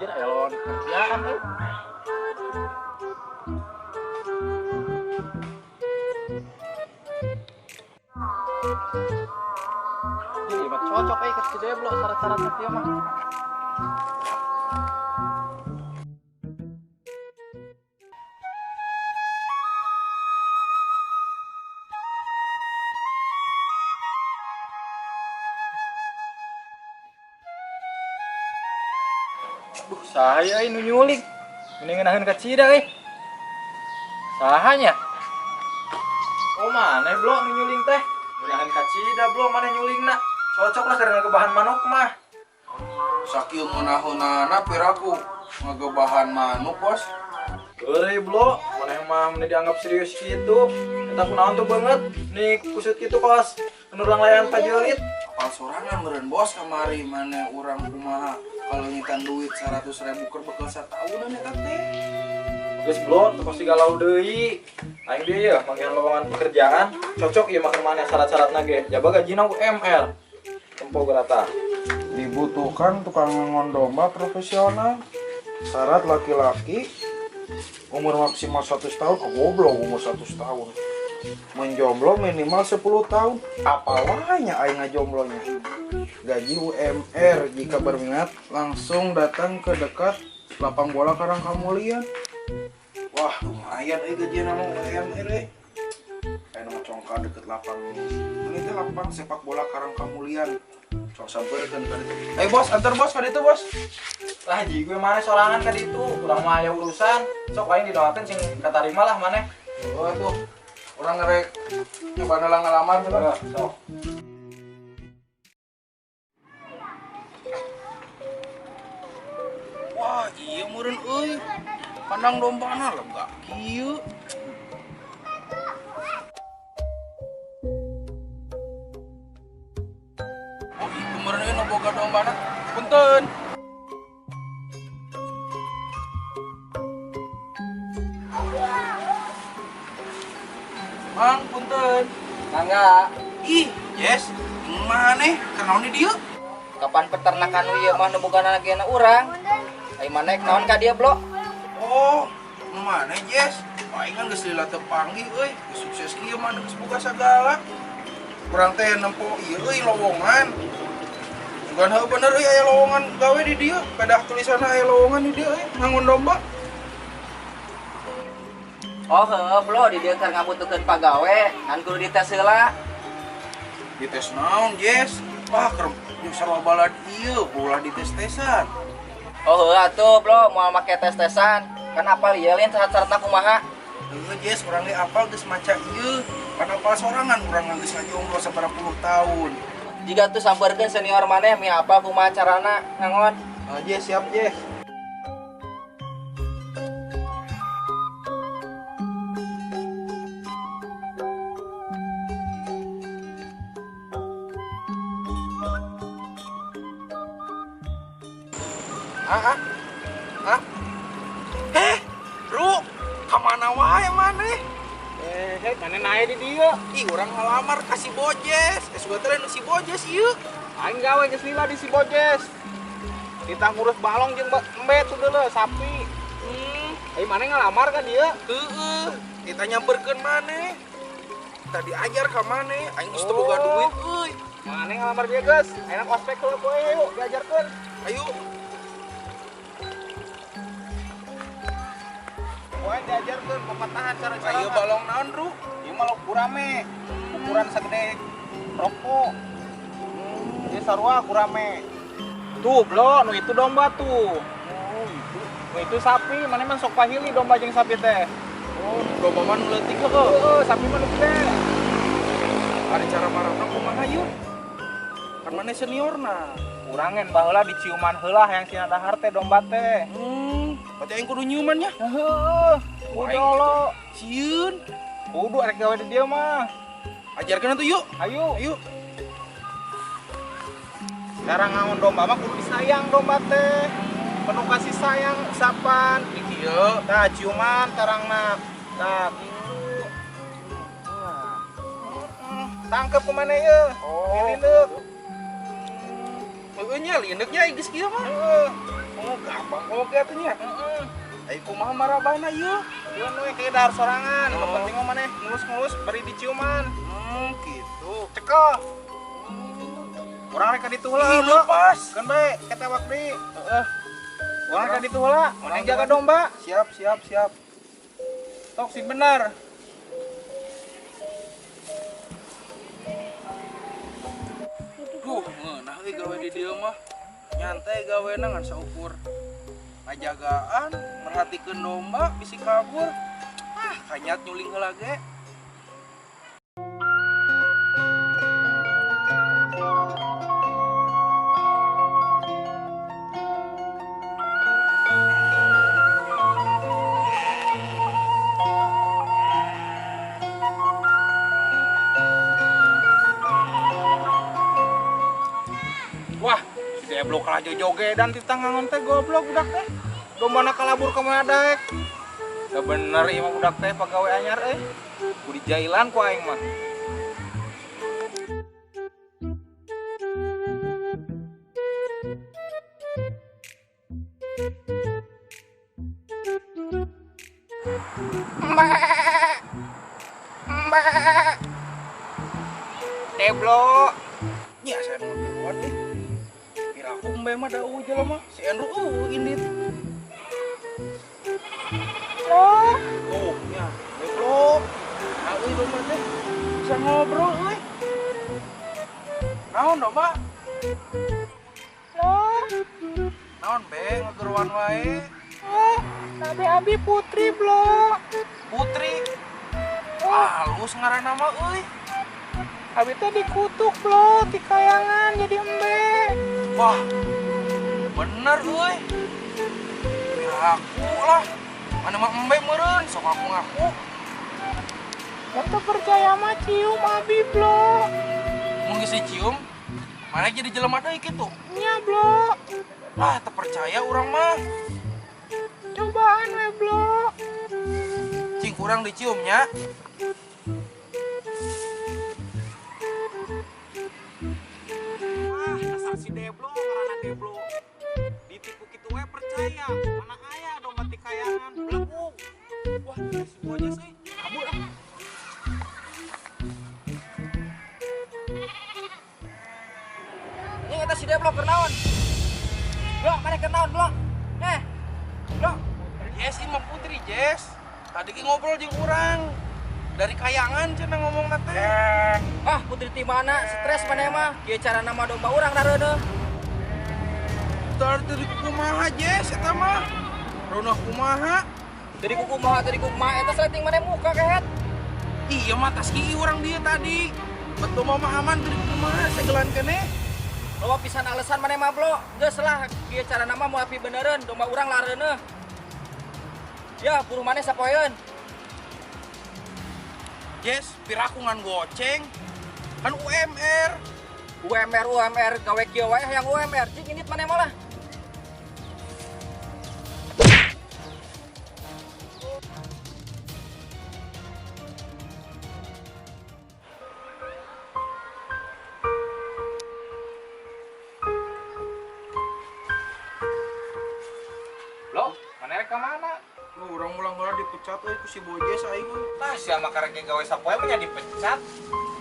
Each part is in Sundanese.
Anjir, aya lowongan kerjaan euy. Anjir, ieu mah cocok euy ka si Deblo syarat-syaratna kieu mah. Duh, saha euy nu nyuling? Mending ngeunaheun ka Cida euy. Saha nya? Oh, maneh Blo nu nyuling teh? Ngeunaheun ka Cida Blo maneh nyulingna. Cocok lah karena ngegebahan manuk mah. Sakieu ngeunaheunana piraku ngegebahan manuk, Bos. Heureuy Blo, maneh mah meni dianggap serius kitu. Eta kunaon tuh banget? Nih kusut kitu kos anu langlayan pajeulit. Apal sorangan meureun Bos kamari maneh urang kumaha kaleungitan duit 100.000 keur bekel sataunan eta teh. Geus Blo, teu pasti galau deui. Aing dia ya manggihan lowongan pekerjaan, cocok ieu mah keur maneh syarat-syaratna ge. Jaba gajina UMR. Tempo gerata. Dibutuhkan tukang ngangon domba profesional. Syarat laki-laki, umur maksimal 100 tahun, oh, goblok umur 100 tahun. Menjomblo minimal 10 tahun. Apalanya aing ngajomblonya. Gaji UMR, jika berminat langsung datang ke dekat lapang bola Karang Kamulian. Wah, lumayan euy gajina mah UMR euy. Aya nu congka deket lapang. Ini teh lapang sepak bola Karang Kamulian. Sok sampeurkeun ka ditu. Bos, antar bos ka ditu, Bos. Lah, ji gue maneh sorangan ka ditu. Urang mah aya urusan. Sok aing didoakeun sing katarima lah maneh. Oh, tuh. Urang ngerek nyoba heula ngalamar heula. Heeh, sok. Wah, iya meureun euy. Kandang dombana lega kieu. Oh, itu meureun euy nu boga dombana. Punten. Mang, punten. Mangga. Ih, yes. Maneh kunaon di dieu? Kapan peternakan nu ieu mah nu boga gena urang? Ai maneh naon ka dieu, Blo? Oh, nu maneh, Yes? Aing kan geus lila teu panggih euy, geus sukses kieu mah geus boga sagala. Urang teh nempo ieu euy lowongan. Bukan heuh bener euy aya lowongan gawe di dieu, pedah tulisanna aya lowongan di dieu euy, ngangon domba. Oh, heuh, Blo, di dieu keur ngabutuhkeun pagawe, ngan kudu dites heula. Dites naon, Yes? Wah, keur jeung sarua balad ieu, ulah dites-tesan. Oh, heuh atuh, Blo, moal make tes-tesan. Kan apal ieu lain syarat-syaratna kumaha? Heuh, Yes, urang ge apal geus maca ieu. Kan apal sorangan urang geus ngajomblo sabaraha puluh tahun. Jiga tuh sampeurkeun senior maneh mi apal kumaha carana ngangon. Ah, Yes, siap, Yes. Ah, ah. Ah. Bro, kamana wae maneh? Maneh nae di dieu? Ih, urang ngalamar ka si Bojes. Sugan teh lain si Bojes ieu. Aing gawe geus lila di si Bojes. Kita ngurus balong jeung embe tuh deuleu sapi. Maneh ngalamar ka dieu? Heeh. Kita nyamperkeun maneh. Kita diajar ka maneh, aing geus teu boga duit euy. Maneh ngalamar dia geus. Enak ospek heula poe yuk diajarkeun. Ayo. Poe diajarkeun pepatahan cara-cara. Ayo balong naon, Bro? Ieu mah gurame. Ukuran segede rokok. Ieu sarua gurame. Tuh, Blo, nu itu domba tuh. Oh, itu. Nu itu sapi, maneh mah sok pahili domba jeung sapi teh. Oh, domba mah nu leutik heuh. Heeh, sapi mah nu gede. Ari cara marahna kumaha yeuh? Kan maneh seniorna. Urangen baheula diciuman heula yang sina dahar teh domba teh. Berarti aing kudu nyiuman nya? Heeh. Kudu lo. Sieun. Kudu arek gawe di dieu mah. Ajarkeun atuh yuk. Ayo. Ayo. Cara ngangon domba mah kudu disayang domba teh. Penuh kasih sayang, usapan. Ieu. Tah ciuman tarangna. Tah gitu. Tangkep ku maneh ieu. Oh. Lineuk. Heueuh nya lineuknya geus kieu mah. Heeh. Oh, gampang oge atuh nya. Heeh. Ai kumaha marabahna ieu? Ieu nu ke dahar sorangan, nu Oh. penting mah maneh ngelus-ngelus bari diciuman. Gitu. Cekel. Urang rek ka ditu heula. Ih, lepas. Keun bae ketewak deui. Heeh. Urang rek ka ditu heula, maneh jaga domba. Siap, siap, siap. Tok sing bener. Duh, ngeunah euy gawe di dieu mah. Nyantai gawena ngan saukur ngajagaan, merhatikeun domba bisi kabur. Ah, kanyat nyuling heula ge. Wah, si Deblok kalah jojogedan di tangan teh goblok budak teh. Dombana kalabur ka mana daek. Sabener ieu mah budak teh pagawe anyar euy. Kudu dijailan ku aing mah. Deblok. Nya saya mau duluan nih. Piraku embe mah da eueuh jelema. Si Endro eueuh indit. Oh, Tuh, nya, goblok. Nah, euy domba teh bisa ngobrol euy. Naon domba? oh, Naon be ngegeruan wae? oh, Nabi Abi Putri, Blok. Putri. Halus ngaranna mah euy. Abi teh dikutuk, Blok, di kayangan jadi embe. Wah. Bener euy. Piraku lah. Mana mah embe meureun, sok aku ngaku. Mun teu percaya mah cium Abi, Blok. Mun geus dicium, mana jadi jelema deui kitu. Nya, Blok. Ah, teu percaya urang mah. Cobaan we, Blok. Cing kurang diciumnya. Wah, dasar si Deblo, ngaranna Deblo. Ditipu kitu we percaya. Mana aya domba ti kayangan, belegug. Wah, si bojes euy. Kabur ah. Ini eta si Deblok keur naon? Blok, maneh keur naon, Blok? Eh. Blok. Yes, ieu mah Putri, Jess. Tadi ki ngobrol jeung urang. Dari kayangan cenah ngomongna teh. Ah, Putri ti mana? Stres maneh mah. Kieu carana mah domba urang dareuneuh. Tadi dari kumaha, Jess, eta mah. Reuneuh kumaha? Dari kumaha, dari kumaha eta seleting maneh muka kehet. Iya mah tas kieu urang dia tadi. Betul mah aman dari kumaha segelan keneh. Loba pisan alasan maneh mah, Blok. Geus lah, kieu carana mah moal benereun, domba urang lareuneuh. Ya, buruh maneh sapoeun. Jess, piraku ngan goceng. Kan UMR. UMR UMR gawe kieu wae hayang UMR. Cing indit maneh mah lah. Blok, maneh rek ka mana? Lu urang mulang heula dipecat euy ku si Bojes aing euy. Tah sia mah karek gawe sapoe mah nya dipecat.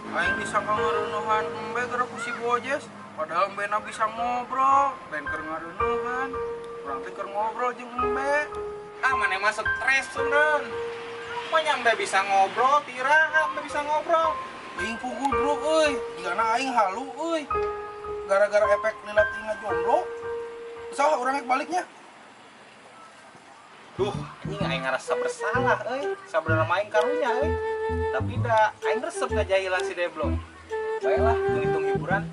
Aing disangka ngareuneuhan embe gara ku si Bojes. Padahal embe na bisa ngobrol, lain keur ngareuneuhan. Urang teh keur ngobrol jeung embe. Ah, maneh mah stres sunan. Mah embe bisa ngobrol, tiraha embe bisa ngobrol. Aing pugudruk euy, jigana aing halu euy. Gara-gara efek lila ting ngajomblo. Salah urang rek baliknya. Duh, anjing aing ngarasa bersalah euy. Sabenerna mah aing karunya euy. Tapi da aing resep ngajahilan si Deblo. Baiklah, hitung hiburan.